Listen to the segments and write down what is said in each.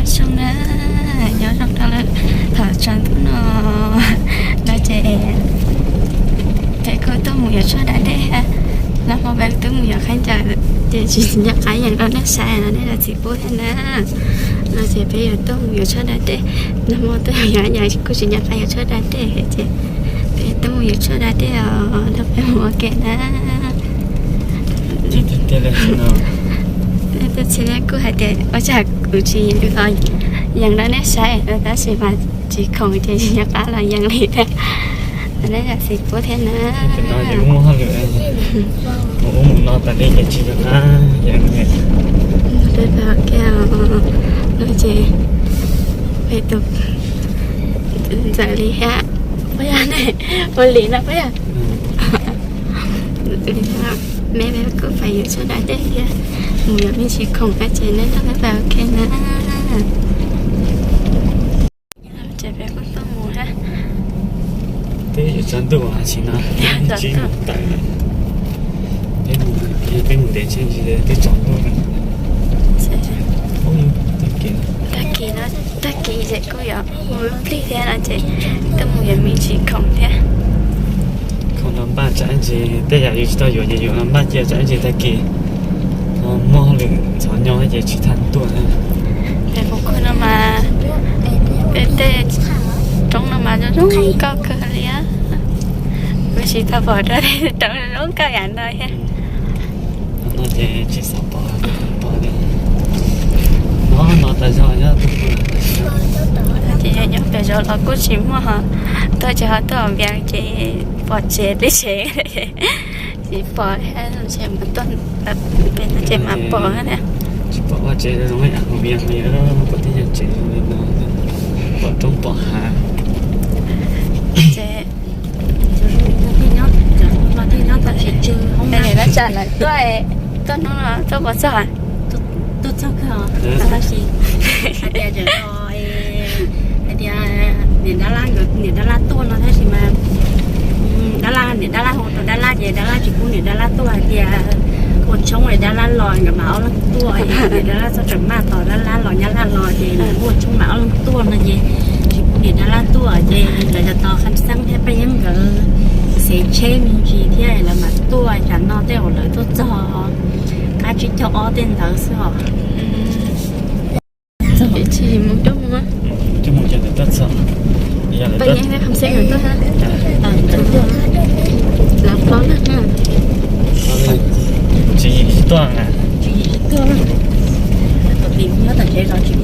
Zoo na, nyob zoo rau lawm. Thaum tsaus ntuj no, no ces peb kuj tuaj mus yuav tshuaj da dej. Nag hmo peb tuaj mus yuav khaub ncaws ces tsis nco qab yees rau nej saib no, nej zam txim pub thiab na. No ces peb yuav tuaj mus yuav tshuaj da dej. Nag hmo tuaj yuav, kuj tsis nco qab yuav tshuaj da dej ces peb tuaj mus yuav tshuaj da dej os, nrog peb mus ua ke na. Tuaj txhia kuj hais tias ua cas kuv tsis los yees rau nej saib no, tab sis mas tsis khoom ces tsis nco qab los yees li thiab. Nej zam txim pub thiab na. Mus ub mus no tas li ces tsis nco qab yees li. Peb pab kiag no ces peb tus ntxawm li thiab, puas yog ne, ua li no puas yog? Me peb kuj pais yuav tshuaj da dej thiab, mus yuav me ntsis khoom thiab ces nej nrog peb pais ua ke na. Ces peb kuj tuaj mus hab. Twb yuav tsaus ntuj tsis no, tsis mus tawm lawm. Peb mus, peb mus ntev tshaj ntsis twb tsaus ntuj lawm. Tag kis no, tag kis ces kuj yuav mus plig thiab no ces tuaj mus yuav me ntsis khoom thiab. Khoom los npaj tsam ib ntsis tej yam yus tsis tau yuav ces yuav los npaj cia tsam ib ntsis tag kis muaj hauj lwm ntxhov nyob ces tsis tau tuaj. Peb Phuv Khwj no mas, peb tej roob no mas zoo zoo nkauj kawg li. Kuv tsis tau pom dua tej roob zoo nkauj yam no thiab. No ces tsis xav pom, pom li. No, no tas zog nyob, ces yog nyob pem zos los kuj tsis muaj, tuaj ces ho tuaj vias ces pom tsev li tsev, tsis pom, ces mas tuaj pem no ces mas pom. Tsis pom vaj tsev zoo yam hauv vias, pom tej nyuag tsev zoo li no, pom roob pom hav. Ces niam dab tsam lawv tuaj, tuaj hnub no tuaj puas txog? Tuaj txog kawg os, tab sis hais tias, hais tias niam dab lab nkawd, niam dab lab tuaj no tab sis mas dab lab, niam dab lab hu rau dab lab ces dab lab tsis pub niam dab lab tuaj, hais tias ua tshoob es dab lab los nkawd mam ob leeg tuaj, niam dab lab txhob tseem maj tos dab lab los nyab laj los ces ua tshoob mam ob leeg tuaj no ces tsis pub niam dab lab tuaj ces nkawd cov tos Khaj Xeeb thiab Paj Yeeb nkawd xev tsheb me ntsis thiab lawv mam tuaj, tsam no tej zaum lawv tuaj txog qab tsib caug ob tej ntawd xwb os. Tsis mus coj mus, coj mus ces lawv tuaj txog, Paj Yeeb thiab Khaj Xeeb nkawd tuaj hab. Lawv plaub leeg na. Tswv Yim tsis tuaj na. Tswv Yim tsis tuaj na. Tom tim nyob tom tsev zos Tswv Yim.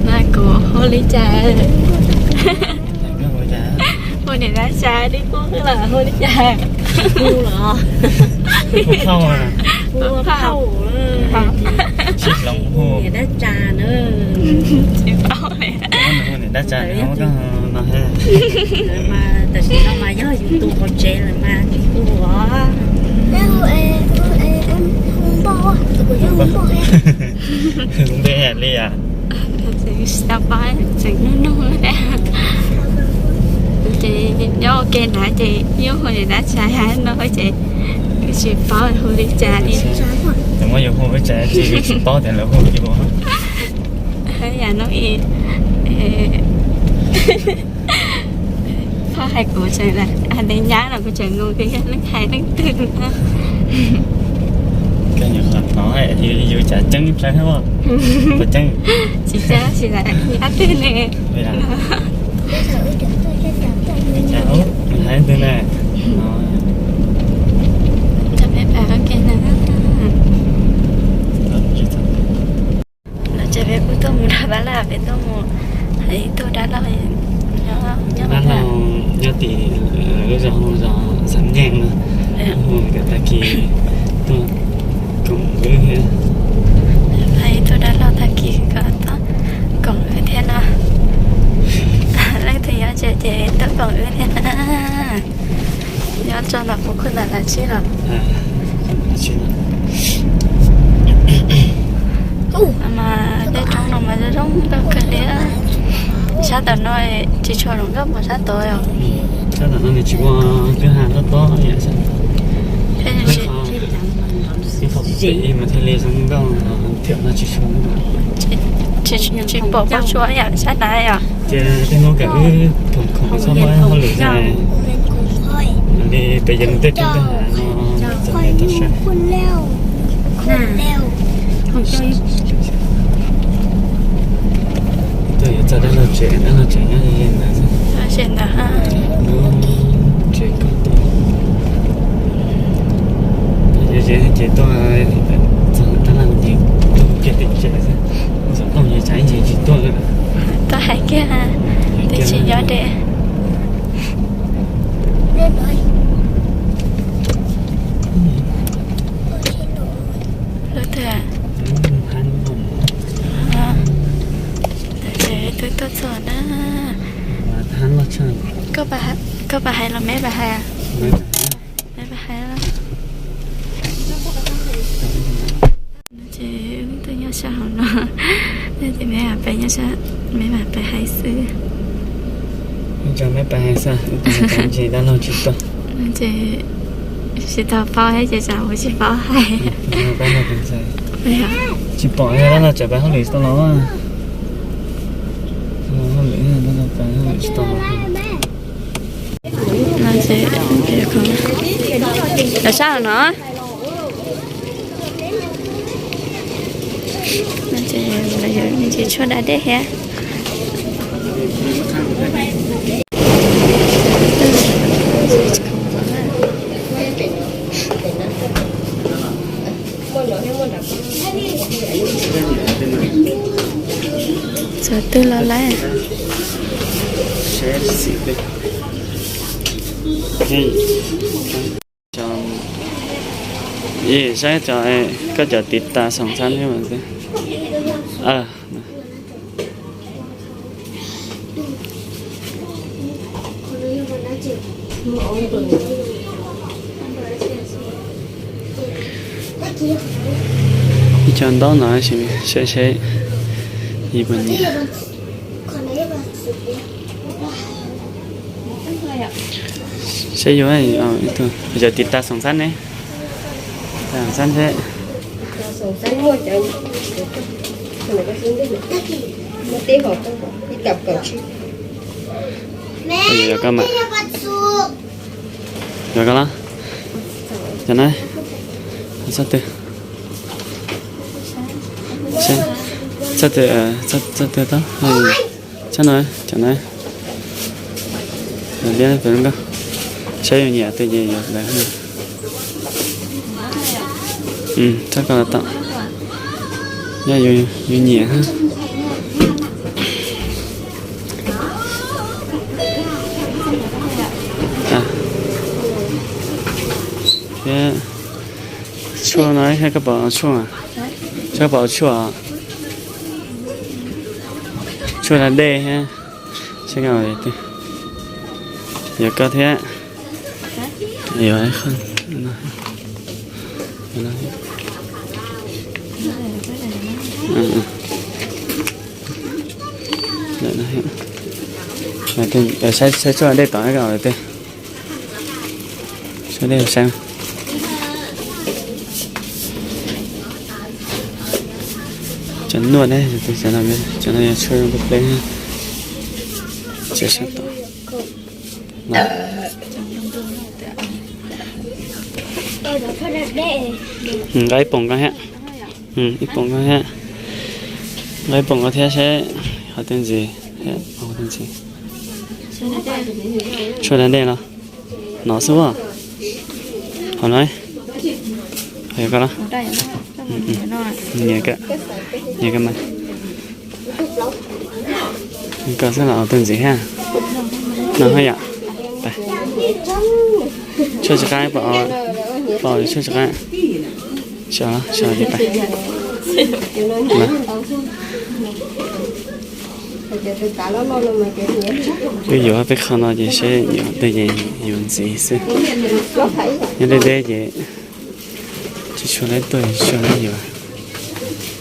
Na kuv hu li cas? Hu niam dab tsi, twb pub lawm, hu li cas? Hu los hu phauj, hu phauj, tsis hloov hu niam dab tsi na. Tsis paub li. Hu niam dab tsi no, tam sim no mas yog yus tus qauv tsev lawm mas tsis hu os. Npe li as? Xav pab tseem nug nug thiab. Ces nyob ua ke na ces yeej hu niam dab tsi no ces tsis paub hu li cas li. Tsis muab yus hu ua cas ces tsis paub tias lawv hu yus. Yam no, Phaj hais kuv tseem, hais tias nyab no kuv tseem nug tias yog leej hais leej twg na. Koj nyuam qhuav hnov yus cas ceeb plaws hab, puas ceeb? Tsis ceeb, tsis nyab twg ne. Hais leej twg na? Coj peb pais ua ke na. No ces peb kuj tuaj mus nrog dab laj, peb tuaj mus, ib tug dab laug, dab laug nyob tim lub zos hu zos Xam Nyeej no, hu nkawd tag kis tuaj koom wb thiab. Ib tug dab laug tag kis kom tuaj koom wb thiab no. Leej twg nyob tsev ces tuaj koom wb thiab na. Nyob tso ntawm Phuv Khwj ntawm lawv tsev los. Mas tej roob no mas zoo nkauj kawg li. Sab tom no tsis tshua zoo nkauj npaum sab tod os. Sab tom no nws tsis muaj kwj ha tob tob li. Ib qho pem mas thiaj li zoo nkauj, thiab no tsis zoo nkauj. Tsis pom muaj tshuaj yom, sab na yom. Ces tej hnub kam wb khoom khoom txhob muaj hauj lwm li, peb yog tej roob tej hav no txom nyem tag sab. Tuaj yuav txog dab laug tsev, dab laug tsev nyob ze ntawd xwb. Lub tsev koj tiag. Yog ze ces tuaj txog dab laug ces tuaj kiag tim tsev xwb. Xov tooj ces tsam ib ntsis tsis tuaj lawm. Tuaj hais kiag, twb tsis nco deb. Lub twg? Twb tuaj txog na. Koj puas hais los meb puas hais? Meb puas hais? Ces wb twb nyob sab hauv no, ces meb mam pais nyob sab, meb mam pais hais xwb. Ib tsoom meb pais hais xwb, ib tsoom ntsis dab laug tsis tuaj. Ces tsis tau paub thiab ces tsam kuv tsis paub hais. Tsis pom dab laug tseem pais hauj lwm tsis tau los. Hauj lwm, dab laug pais hauj lwm tsis tau los. Lawv sab no. Ntsis tshuaj da dej thiab. Txog twg los lawm? Saib cov, koj cov tiv tas xoom xab thiab mas. Ib co ntaub no saib seb yus puas nyiam. Saib yus, yog tiv tas xoom xab ne, tas xoom xab thiab. Yuav koj mas. Yuav koj los. Cov na, txhob twg, txhob twg, txhob twg tau. Txhob no, cov na. Liab pem nkauj, saib yus nyiam twg ces yuav lawv. Txhob koj los tau, yog yus nyiam. Thiab tshuaj no, koj pom tshuaj, koj pom tshuaj, tshuaj da dej thiab. Saib koj, yuav koj thiab. Saib tshuaj da dej tom koj. Saib dej saib. Cov nuaj ne, cov no yog tshuaj zoo peb peb. Tseem sab tom. Nqa ib poom koj thiab. Ib poom koj thiab. Nqa ib poom koj thiab seb qhov twg ntxiv. Tshuaj da dej los? No xwb as. Qhov no, qhov yuav koj los? Nias koj, nias koj mas. Koj xwb los twg ntxiv thiab? No haj yam. Tshuaj tsis qab, pom, pom tshuaj tsis qab. Sawv los, sawv los ces pais. Wb yuav peb qho no ces seb yuav twg ces yuav ntxiv xwb. Nyob deb deb ces tsis tshua laib tuaj, tsis tshua laib yuav.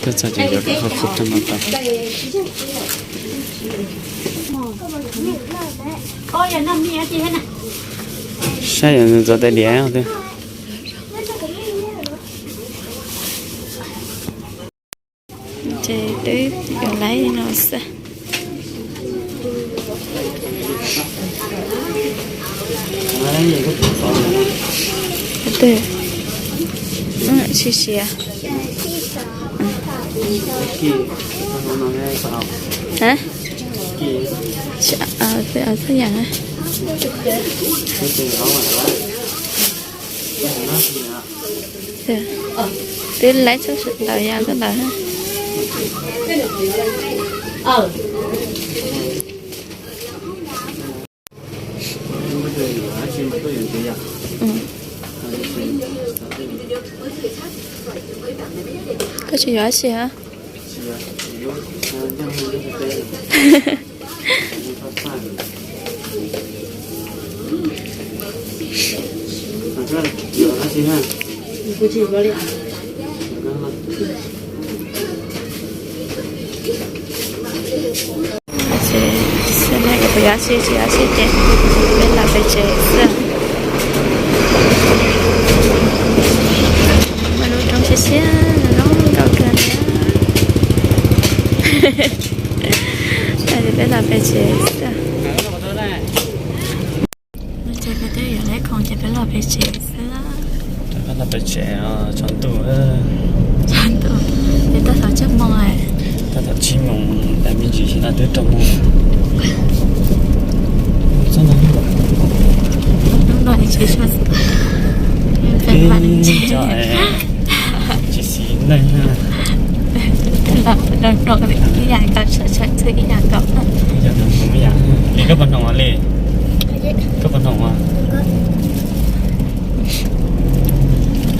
Tuaj txog ces yuav qhov qhov no tau. Saib yuav ntxuav tais diav twg. Ces twb yuav laib no xwb. Tsis siav. Txhua yam. Twb laib txog ntawd yog koj ntawd. Koj tsis yuav dab tsi hab? Xyov nej puas yuav dab tsi, tsis yuav dab tsi ces peb los pem tsev xwb. Muaj lub roob siab siab zoo nkauj kawg li. Peb los pem tsev xwb. Ces peb twb yuav laib khoom ces peb los pem tsev xwb. Peb los pem tsev, tshav ntuj, tshav ntuj, peb tab tom tsib moos, tab tom tsib moos tas me ntsis xwb no twb rau moos. Hnub no tsis xis neej na. Ib yam nkaus, tshwj txhua ib yam nkaus. Ces koj puas hnoos li? Koj puas hnoos?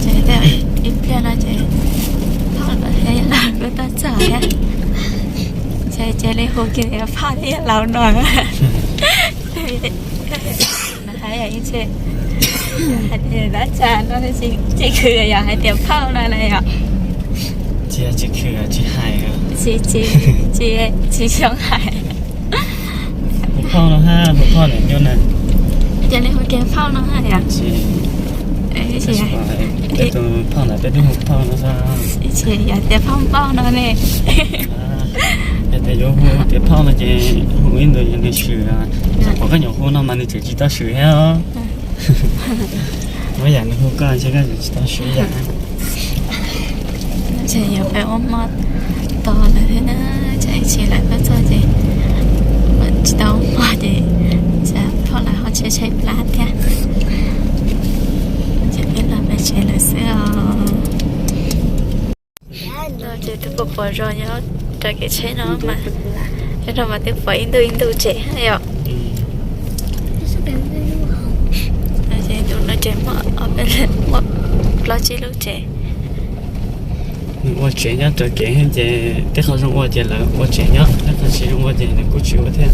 Ces ib pliag no ces phauj los thiab los kuj tuaj txog thiab. Ces cia li hu kiag phauj thiab yawg laus no. Hais tias dab tsi no tsis khwv, yog hais tias phauj no na yom. Tsis khwv tsis hais, tsis xyoob hais. Hu phauj no hab, hu phauj niam nyuj na. Cia li hu kiag phauj no hab yom. Peb tus phauj ntawd peb twb hu phauj no xwb. Ib txhia yog tias phauj npauj no ne. Yog tias yuav hu tias phauj no ces hu ib ntus yog nws swm. Tsam koj nyuam hu no mas nws tseem tsis tau swm thiab os. Muab yam nws hu koj ntshe koj tseem tsis tau swm yam. Ces yuav peb ua hmo tos lawm thiab na, tsam ib chim lawv tuaj txog ces tsis tau ua hmo ces tsam phauj lawv ho tshaib tshaib plab thiab. Ces peb los pem tsev lawm xwb os. No ces twb pom pom zog nyob rau kev tsheb no mas, nyob no mas twb pom ib ntu ib ntu tsev yom. Ces tus no ces muaj ob peb, muaj plaub tsib lub tsev. Nws ua tsev nyob raws kev ces tej qhov zoo ua ces lawv ua tsev nyob, tej qhov tsis zoo ua ces nws kuj tsis ua thiab.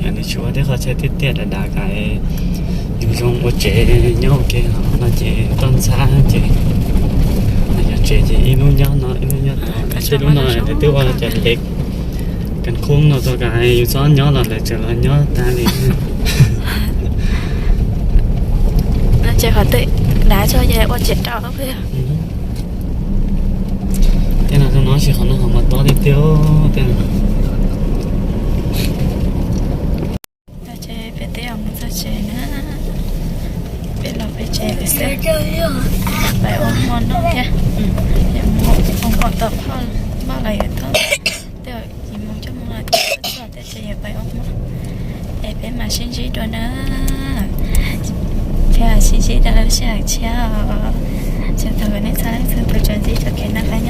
Yog nws tsis ua tej qhov chaw tiaj tiaj dav dav kom yus zoo ua tsev nyob ua ke no ces toj ntxhab ces, yog tsev ces ib lub nyob no ib lub nyob tod. Tej lub no nws twb ua cov kev kas khoob no txog kom yus txhob nyob los lawv tseem los nyob tag li. Ces qhov twg dav tso ces ua tsev rau. Tej no zoo no tsis qhov no qhov mas tob tiag tiag tej no. Ces peb twb mus txog tsev na, peb los peb tsev lawm xwb. Peb ua hmo noj thiab, ua hmo tom phauj, phauj los yuav thauj, twb yim moos cuaj moos lawm thiab, txog thiab ces yuav pib ua hmo. Es peb mam sib ntsib dua na, thiab sib ntsib dua lub sij hawm tshiab os. Tsuas thov kom nej txhua leej txhua tus tsuas ntsib txoj kev noj qab